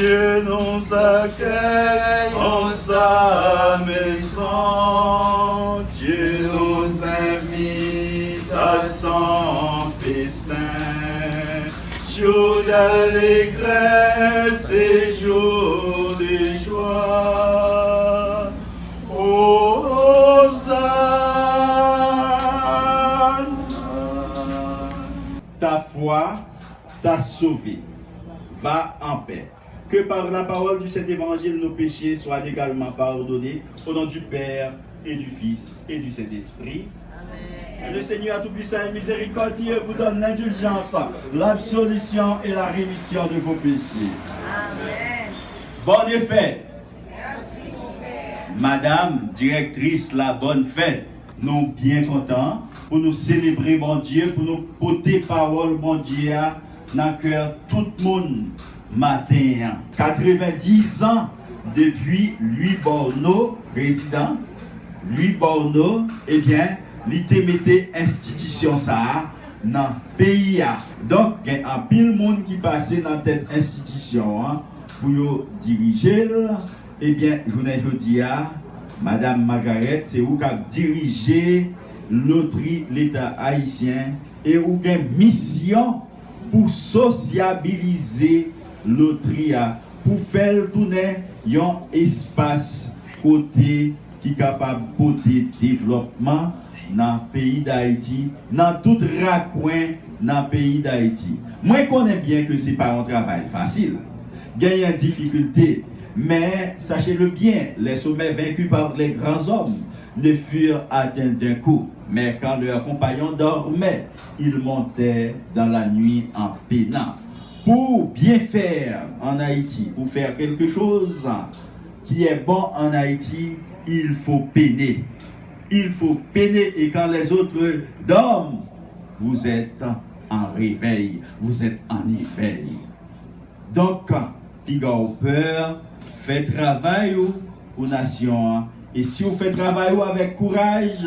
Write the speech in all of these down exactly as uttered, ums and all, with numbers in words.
Dieu nous accueille en sa maison. Dieu nous invite à son festin. Jour d'allégresse et jour de joie. Hosanna. Ta foi t'a sauvé. Va en paix. Que par la parole du Saint Évangile, nos péchés soient également pardonnés. Au nom du Père et du Fils et du Saint-Esprit. Amen. Le Seigneur Tout-Puissant et Miséricordieux vous donne l'indulgence, l'absolution et la rémission de vos péchés. Amen. Bonne fête. Madam direktris la, bonne fête. Nou byen kontan pou nou selebre Bondye, pou nou pote pawòl Bondye a nan kè tout moun maten an. Katrevendiz an depi Louis Borno, prezidan Louis Borno, ebyen, li te mete enstitisyon sa a nan peyi a. Donk, gen anpil moun ki pase nan tèt enstitisyon an pou yo dirije l. Ebyen, jounen jodi a, Madam Margaret, se ou k ap dirije Lotri Leta Ayisyen e ou gen misyon pou sosyabilize lotri a, pou fè l tounen yon espas kote ki kapab pote devlòpman nan peyi Dayiti, nan tout rakwen nan peyi Dayiti. Mwen konnen byen ke se pa yon travay fasil. Genyen difikilte, men sachez-le bien, les sommets vaincus par les grands hommes ne furent atteints d'un coup, mais quand leurs compagnons dormaient, ils montaient dans la nuit en peinant. Pour bien faire en Haïti, pour faire quelque chose qui est bon en Haïti, il faut peiner. Il faut peiner et quand les autres dorment, vous êtes en réveil, vous êtes en éveil. Donk, piga w pè, fè travay ou pou nasyon an. E si w fè travay ou avèk kouraj,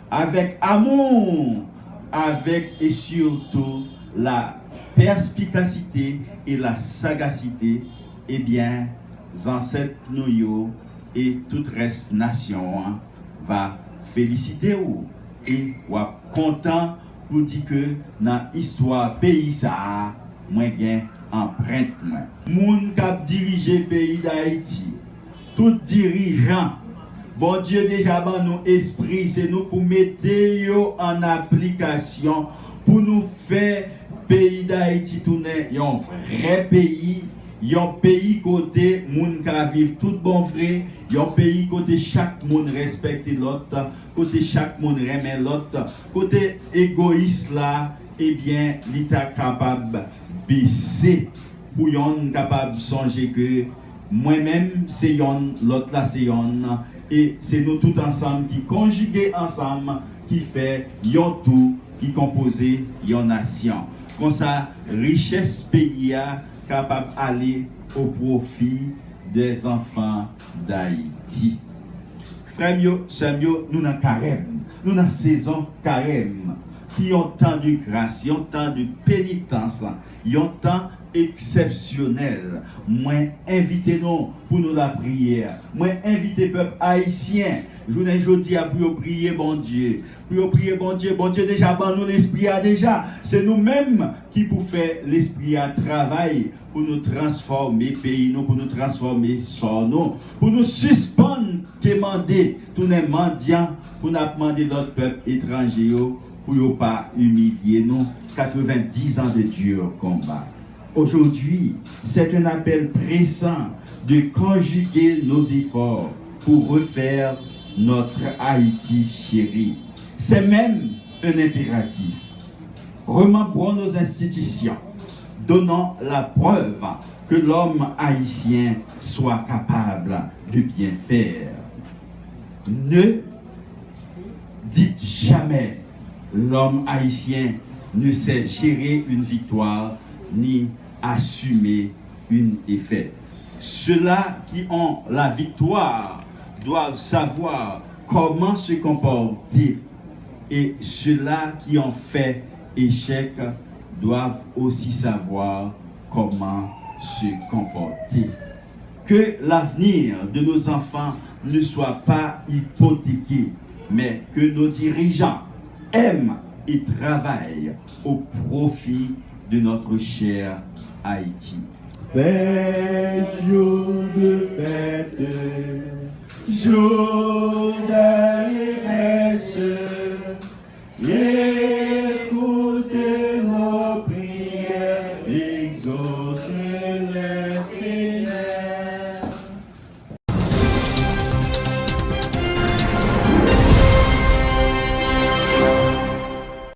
avèk amou, avèk e sitou la pèspikasite e la sagasite, ebyen, zansèt nou yo e tout rès nasyon an va felisite w e w ap kontan pou di ke nan istwa peyi sa a, mwen gen anprent mwen. Moun k ap dirije peyi Dayiti, tout dirijan, Bondye deja ban nou espri, se nou pou mete yo an aplikasyon pou nou fè peyi Dayiti tounen yon vrè peyi, yon peyi kote moun ka viv tout bon vre, yon peyi kote chak moun respekte lòt, kote chak moun renmen lòt, kote egoyis la, ebyen, li ta kapab bese, pou yonn kapab sonje ke mwen menm se yonn, lòt la se yonn, e se nou tout ansanm ki konjige ansanm, ki fè yon tou, ki konpoze yon nasyon. Konsa, richès peyi a kapab ale o pwofi dè zanfan Dayiti. Frè m yo, sè m yo, nou nan karèm. Nou nan sezon karèm, ki yon tan de gras, yon tan de penitans, yon tan eksepsyonèl. Mwen envite nou pou nou lapriyè. Mwen envite pèp ayisyen, jounen jodi a, pou yo priye Bondye. Pou yo priye Bondye. Bondye deja ban nou Lespri a deja. Se nou menm ki pou fè Lespri a travay pou nou transfòme peyi nou, pou nou transfòme sò nou, pou nou sispann kemande, tounen mandyan, pou n ap mande lòt pèp etranje yo, pou yo pa imilye nou. Quatre-vingt-dix ans de dur combat. Aujourd'hui, c'est un appel pressant de conjuguer nos efforts pour refaire notre Haïti chérie. C'est même un impératif. Remembrons nos institutions. Donnons la preuve que l'homme haïtien soit capable de bien faire. Ne dites jamais l'homme haïtien ne sait gérer une victoire ni assumer une défaite. Ceux-là qui ont la victoire doivent savoir comment se comporter et ceux-là qui ont fait échec doivent aussi savoir comment se comporter. Que l'avenir de nos enfants ne soit pas hypothéqué, mais que nos dirigeants aiment et travaillent au profit de notre cher Haïti. C'est jour de fête, jour